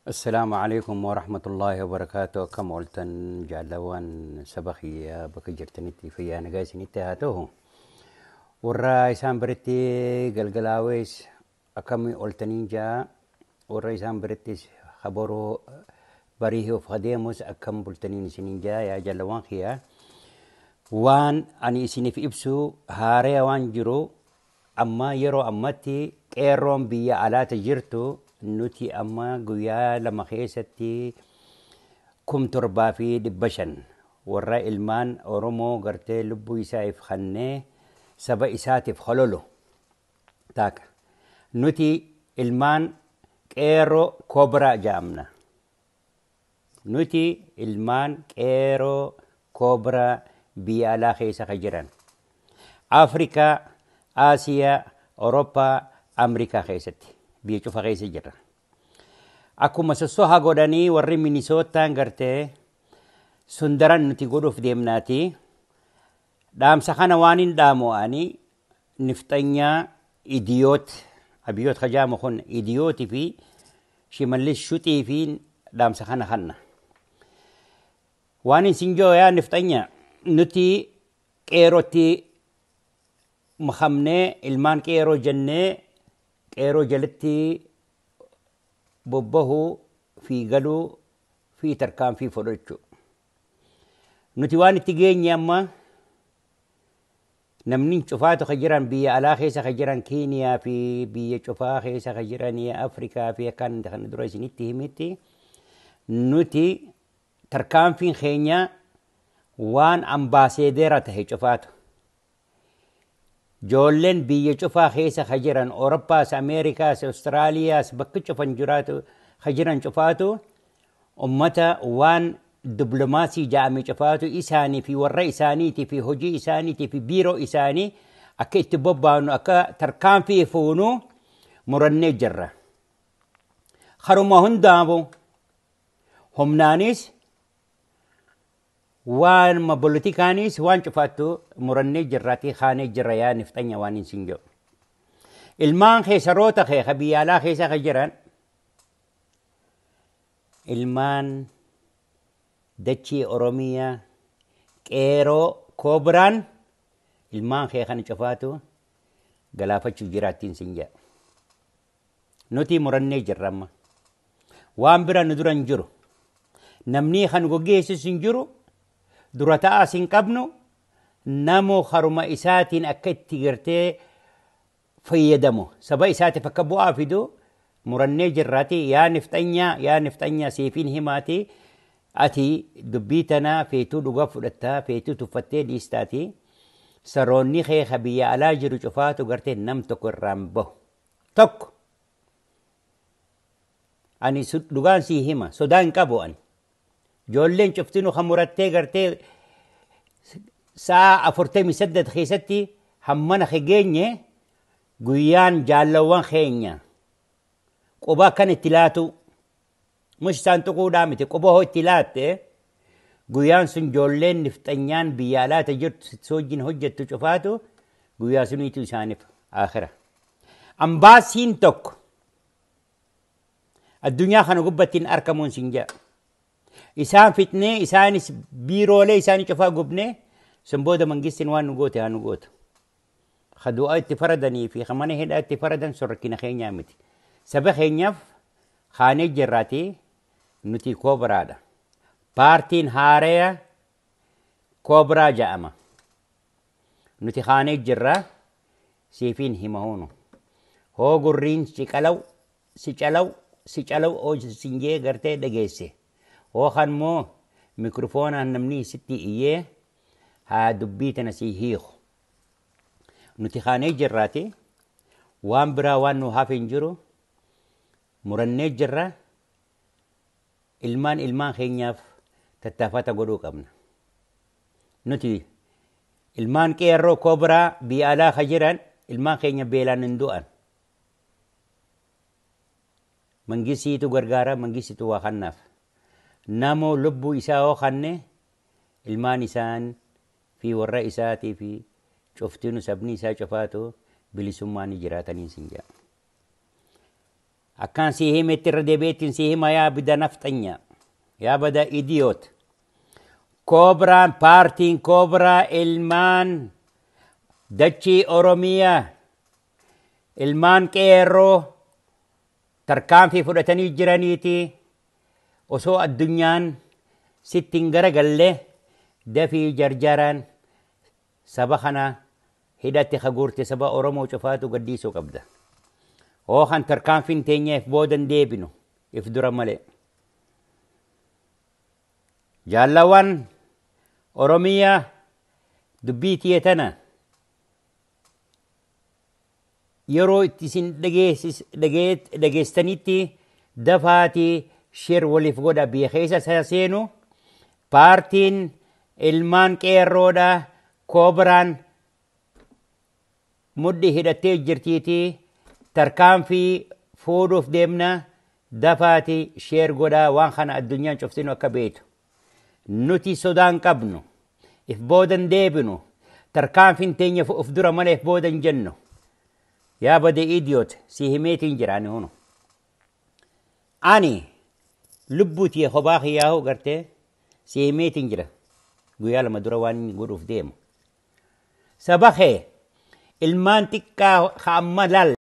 السلام عليكم ورحمة الله وبركاته. كم قلتن جعلوان سبخي بك جرتنتي في أنا جايسنتي هاتوه والرئيسان برتي قلقلاويس أكم قلتنين جاء والرئيسان برتي خبرو بريه وفخديموس أكم بلتنين سنين جاء يا جلوان خيا وان أني سني في إبسو هاري وان جرو أما يرو أمتي كيرون بيا على تجرتو nuti amma guyyaa 2 keessatti 7500 warra ilmaan Oromoo gartee lubbuu isaaf kennee saba isaatiif hololu taaka. Nuti ilmaan qeerroo koobraa jedhamna. Nuti ilmaan qeerroo koobraa biyya alaa keessa kan jiran. Afrikaa, Aasiyaa, Awurooppaa, Ameerikaa keessatti. Biyya cufa keessa jirra. Akkuma sossoha godhanii warri Minisootaan gartee sundaran nuti godhuuf deemnaati. Dhaamsa kana waan hin dhaamu ani nifxanyaa idiyoot abiyoot kajaamu kun idiyootii fi Shimallis Shuxii fi dhaamsa kana kanna. Waan isin joo yaa nifxanyaa nuti qeerootti makamnee ilmaan qeeroo jennee qeeroo jalatti bobbahuu fi galuu fi tarkaanfii fudhachuu. Nuti waan itti geenye amma namni cufaatu ka jiran biyya alaa keessa ka jiran Keeniyaa fi biyya cufaa keessa ka jiran Afrikaa fi akkaan kana dura isinitti himitti nuti tarkaanfiin keenya waan ambaaseedeera tahe cufaatu. Ijoolleen biyya cufaa keessa ka jiran Awurooppaas, Ameerikaas, Awustiraaliyaas bakka cufan jiraatu ka jiran cufaatu ummata waan diplomaasii ja'ame cufaatu isaanii fi warra isaaniitii fi hojii isaaniitii fi biiroo isaanii akka itti bobbaanu akka tarkaanfii fuunu murannee jirra. Haruma hundaamu humnaanis waan politikaanis waan cufaattu murannee jirraatii kaanee jirra yaa nifxanya waan hin jedhu. Ilmaan keessaroota kee ka biyya alaa keessa ka jiran ilmaan dachii Oromiyaa qeeroo koobraan ilmaan kee kana cufaatu galaafachuu jiraattiin sin jedha. Nuti murannee jirra amma. Waan bira nu dura hin jiru. Namni kan goggeessus hin jiru. Dura ta'aas hin qabnu. Namoo haruma isaatiin akka itti gartee fayyadamu. Saba isaatiif akka bu'aa fidu murannee jirraati. Yaa nifxanyaa yaa nifxanyaa seefiin himaati. Ati dubbii tanaa feetuu dhugaa fudhattaa feetuu tuffattee dhiistaati. Saroonni kee ka biyya alaa jiru cufaatu gartee nam tokko irraan bahu. Tokko. Ani dhugaan sii hima sodaa hin qabu ani. Ijoolleen cuftinu kan murattee gartee sa'a 48 keessatti hammana geenye guyyaan jaallawwan keenya quba akkan itti laatu mush isaan tuquudhaa miti quba hoo itti laatte guyyaan sun ijoolleen nifxanyaan biyya alaata jirtu wajjin hojjettu cufaatu guyyaa suniitu isaaniif akhira. Ambaasiin tokko addunyaa kana gubbattiin argamuun sin jedha. Isaan fitnee isaanis biiroolee isaanii cufaa gubnee sun booda mangistiin waan nu goote haa nu gootu. Ka du'a itti faradanii fi mana hidhaa itti faradan sun rakkina keenyaa miti. Saba keenyaaf kaanee jirraatii nuti koobraadha. Paartiin haaraya koobraa jedhama. Nuti kaanee jirraa siifiin hima hoonu. Hoo gurriin si qalaw si calaw si calaw oo sinjee gartee dhageesse. Hoo kan moo mikrofoonaan namni sitti iyyee haa dubbii tana si hiiku. Nuti kaanee jirraati waan biraa waan nu hafe hin jiru murannee jirra ilmaan ilmaan keenyaaf tattaafata godhuu qabna. Nuti ilmaan qeerroo koobraa biyya alaa ka jiran ilmaan keenya beelaan hin du'an. Mangisiitu gargaara mangisiitu waa kannaaf. Namoo lubbuu isaa hoo kanne ilmaan isaan fi warra isaatii fi cuftinu sabni isaa cufaatu bilisummaan jiraataniin sin jedha. Akkaan sii himetti irra deebi'eettiin sii hima yaa bida nafxanya. Yaa bada idiyoot. Koobraan paartiin koobraa ilmaan dachii Oromiyaa ilmaan qeerroo tarkaanfii fudhatanii jiraniiti osoo addunyaan sitti hin garagalle dafii jarjaraan saba kana hidhatti haguurte saba Oromoo cufaatu gaddiisuu qabda. Hoo kan tarkaanfiin teenyeef boodan deebinu if dura malee. Jaallawan Oromiyaa dubbii tiyya tana yeroo itti isin dhageessanitti dafaatii share waliif godha biyya keessa isa seenu paartiin ilmaan qeerroodha koobraan mudhi hidhattee jirtiitii tarkaanfii fuudhuuf deemna dafaatii share godhaa waan kana addunyaan cuftinu akka beektu. Nuti sodaan qabnu if boodan deebinu tarkaanfiin teenya of dura malee if boodan jennu. Yaa bade idiyoot si himeetiin jira ani hunu. Ani lubbuutii kophaa kiyyaa'uu gartee si himeetiin jira guyyaa lama dura waan inni godhuuf deemu. Saba kee ilmaan xiqqaa ka amma laal